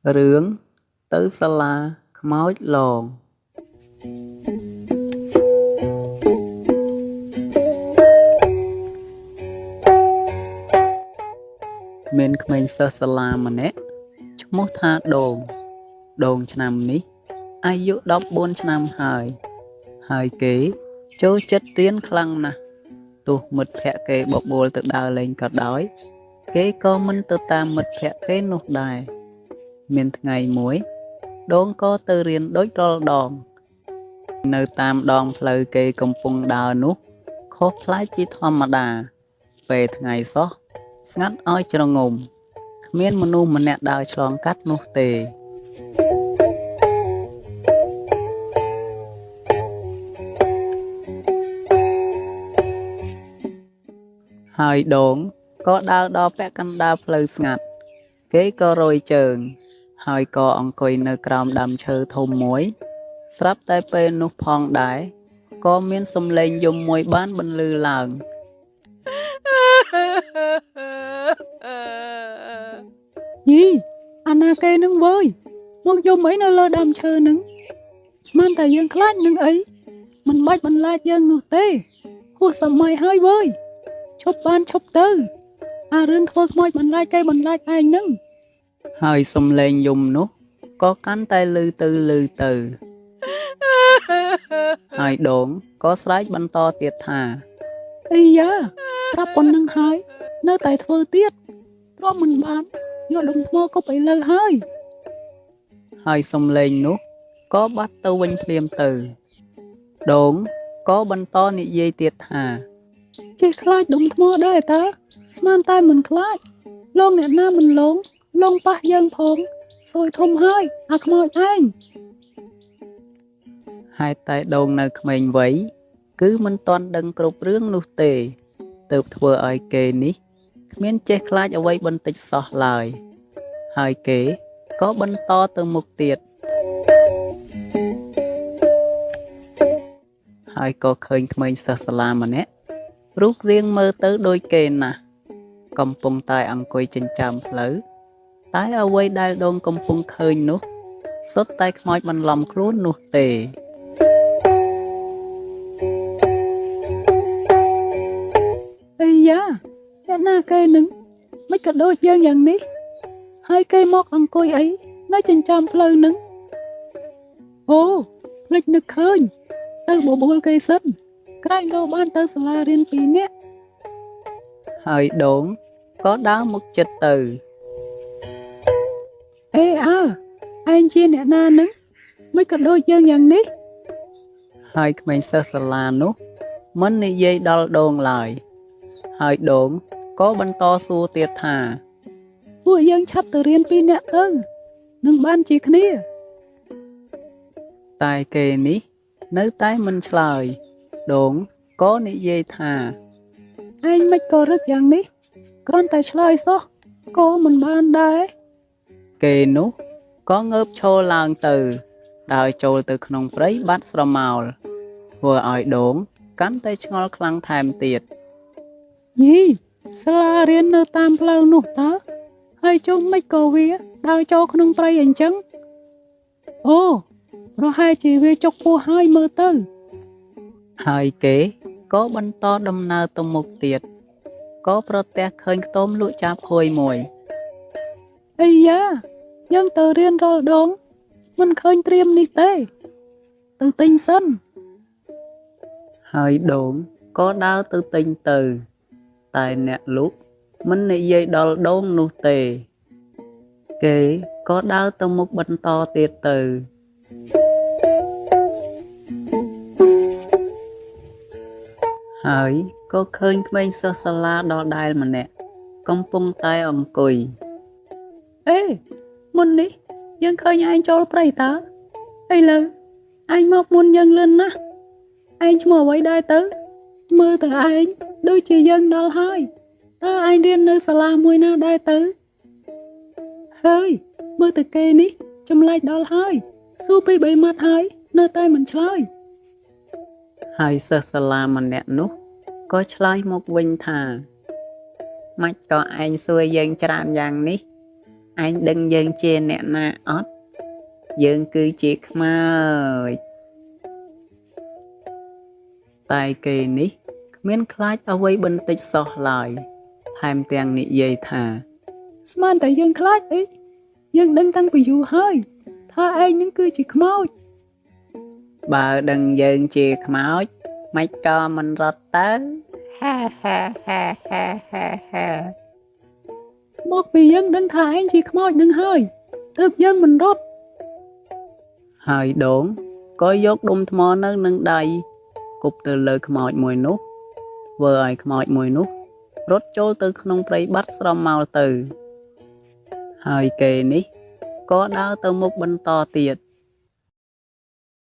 រឿងទៅសាលាខ្មោចលងមានក្មេងសិស្សសាលាម្នាក់ឈ្មោះថាដូងដូងឆ្នាំនេះអាយុ14ឆ្នាំហើយហើយគេចូលចិត្តរៀនខ្លាំងណាស់ទោះមិត្តភក្តិគេបបួលទៅដើរលេងក៏ដោយគេក៏មិនទៅតាមមិត្តភក្តិគេនោះដែរមានថ្ងៃមួយដូងក៏ទៅរៀនដូចរាល់ដងនៅតាមដងផ្លូវគេកំពុងដើរនោះខុសប្លែកពីធម្មតាពេលថ្ងៃសោះស្ងាត់ឲ្យជ្រងំគ្មានមនុស្សម្នាក់ដើរឆ្លងកាត់នោះទេហើយដូងក៏ដើរដល់ពាក់កណ្ដាលផ្លូវស្ងាត់គេក៏រយជើងហើយក៏អង្គុយនៅក្រោមដើមឈើធំមួយស្រាប់តែពេលនោះផងដែរក៏មានសំឡេងយំមួយបានបន្លឺឡើងយីអាណាគេនឹងវើយមកយំអីនៅលើដើមឈើនឹងស្មានតែយើងខ្លាចនឹងអីមិនបាច់បន្លាចយើងនោះទេហួសសម័យហើយវើយឈប់បានឈប់ទៅអារឿងធ្វើខ្មោចបន្លាចគេបន្លាចឯងនឹងហើយសំឡេងយំនោះក៏កាន់តែលឺទៅលឺទៅហើយដូងក៏ស្រែកបន្តទៀតថាអីយ៉ាប្រាប់ប៉ុណ្្នឹងហើយនៅតែធ្វើទៀតព្រោះមិនបានយកដុំថ្មគប់ឲ្យលើហើយហើយសំឡេងនោះក៏បាត់ទៅវិញភ្លាមទៅដូងក៏បន្តនិយាយទៀតថាចេះខ្លាចដុំថ្មដែរតើស្មានតែមិនខ្លាចលងអ្នកណាមិនលងលងប៉ះយើងផងសួយធំហើយអាខ្មោចឯងហេតុតែដូងនៅក្មេងវ័យគឺមិនទាន់ដឹងគ្រប់រឿងនោះទេទើបធ្វើឲ្យគេនេះគ្មានចេះខ្លាចអ្វីបន្តិចសោះឡើយហើយគេក៏បន្តទៅមុខទៀតហើយក៏ឃើញក្មេងសិស្សសាលាម្នាក់រូបរាងមើលទៅដូចគេណាស់កំពុងតែអង្គុយចិញ្ចើមផ្លូវតែអ្វីដែលដូងកំពុងឃើញនោះសុទ្ធតែខ្មោចបន្លំខ្លួននោះទេអីយ៉ាអ្នកណាគេនឹងមិនក៏ដូចយើងយ៉ាងនេះហើយគេមកអង្គុយអីនៅចិញ្ចើមផ្លូវនឹងអូភ្លេចនឹកឃើញទៅបបួលគេសិនក្រែងលោបានទៅសាលារៀន2នាក់ហើយដូងក៏ដើរមកចិត្តទៅអេអើឯងជាអ្នកណានឹងមិនក៏ដូចយើងយ៉ាងនេះហើយក្មេងសិស្សសាលានោះមិននិយាយដល់ដូងឡើយហើយដូងក៏បន្តសួរទៀតថាពួកយើងឆាប់ទៅរៀន2នាក់ទៅនឹងបានជាគ្នាតែគេនេះនៅតែមិនឆ្លើយដូងក៏និយាយថាឯងមិនក៏រឹកយ៉ាងនេះគ្រាន់តែឆ្លើយសោះក៏មិនបានដែរគេនោះក៏ងើបឈរឡើងទៅដើរចូលទៅក្នុងព្រៃបាត់ស្រមោលធ្វើឲ្យដូងកាន់តែឆ្ងល់ខ្លាំងថែមទៀតយីសាលារៀននៅតាមផ្លូវនោះតើហើយជុំមិនក៏វាដើរចូលក្នុងព្រៃអញ្ចឹងអូប្រហែលជាវាចុកពោះហើយមើលទៅហើយគេក៏បន្តដំណើរទៅមុខទៀតក៏ប្រទះឃើញខ្ទមលក់ចាភួយមួយអីយ៉ាយើងទៅរៀនរាល់ដងមិនឃើញត្រៀមនេះទេទៅទិញសិនហើយដូងក៏ដើរទៅទិញទៅតែអ្នកលក់មិននិយាយដល់ដូងនោះទេគេក៏ដើរទៅមុខបន្តទៀតទៅហើយក៏ឃើញក្មេងសិស្សសាលាដដែលម្នាក់កំពុងតែអង្គុយអេមុននេះយើងឃើញឯងចូលព្រៃតើឥឡូវឯងមកមុនយើងលឿនណាស់ឯងឈ្មោះអ្វីដែរទៅមើលទៅឯងដូចជាយើងដល់ហើយតើឯងរៀននៅសាលាមួយណាដែរទៅហើយមើលទៅគេនេះចម្លែកដល់ហើយសួរពី3ម៉ាត់ហើយនៅតែមិនឆ្លើយហើយសិស្សសាលាម្នាក់នោះក៏ឆ្លើយមកវិញថាម៉េចក៏ឯងសួរយើងច្រើនយ៉ាងនេះ ឯងដឹងយើងជាអ្នកណាអត់ យើងគឺជាខ្មោច។ តែគេនេះគ្មានខ្លាចអ្វីបន្តិចសោះឡើយ ថែមទាំងនិយាយថា ស្មានតែយើងខ្លាចអី យើងដឹងតាំងពីយូរហើយ ថាឯងនឹងគឺជាខ្មោច។ បើដឹងយើងជាខ្មោច ម៉េចក៏មិនរត់ទៅ? ហាហាហាហាហាហា មកពីយើងដឹងថាឯងជាខ្មោចនឹងហើយ ទើបយើងមិនរត់។ ហើយដូងក៏យកដុំថ្មនៅនឹងដៃគប់ទៅលើខ្មោចមួយនោះ ធ្វើឲ្យខ្មោចមួយនោះរត់ចូលទៅក្នុងព្រៃបាត់ស្រមោលទៅ ហើយគេនេះក៏ដើរទៅមុខបន្តទៀត។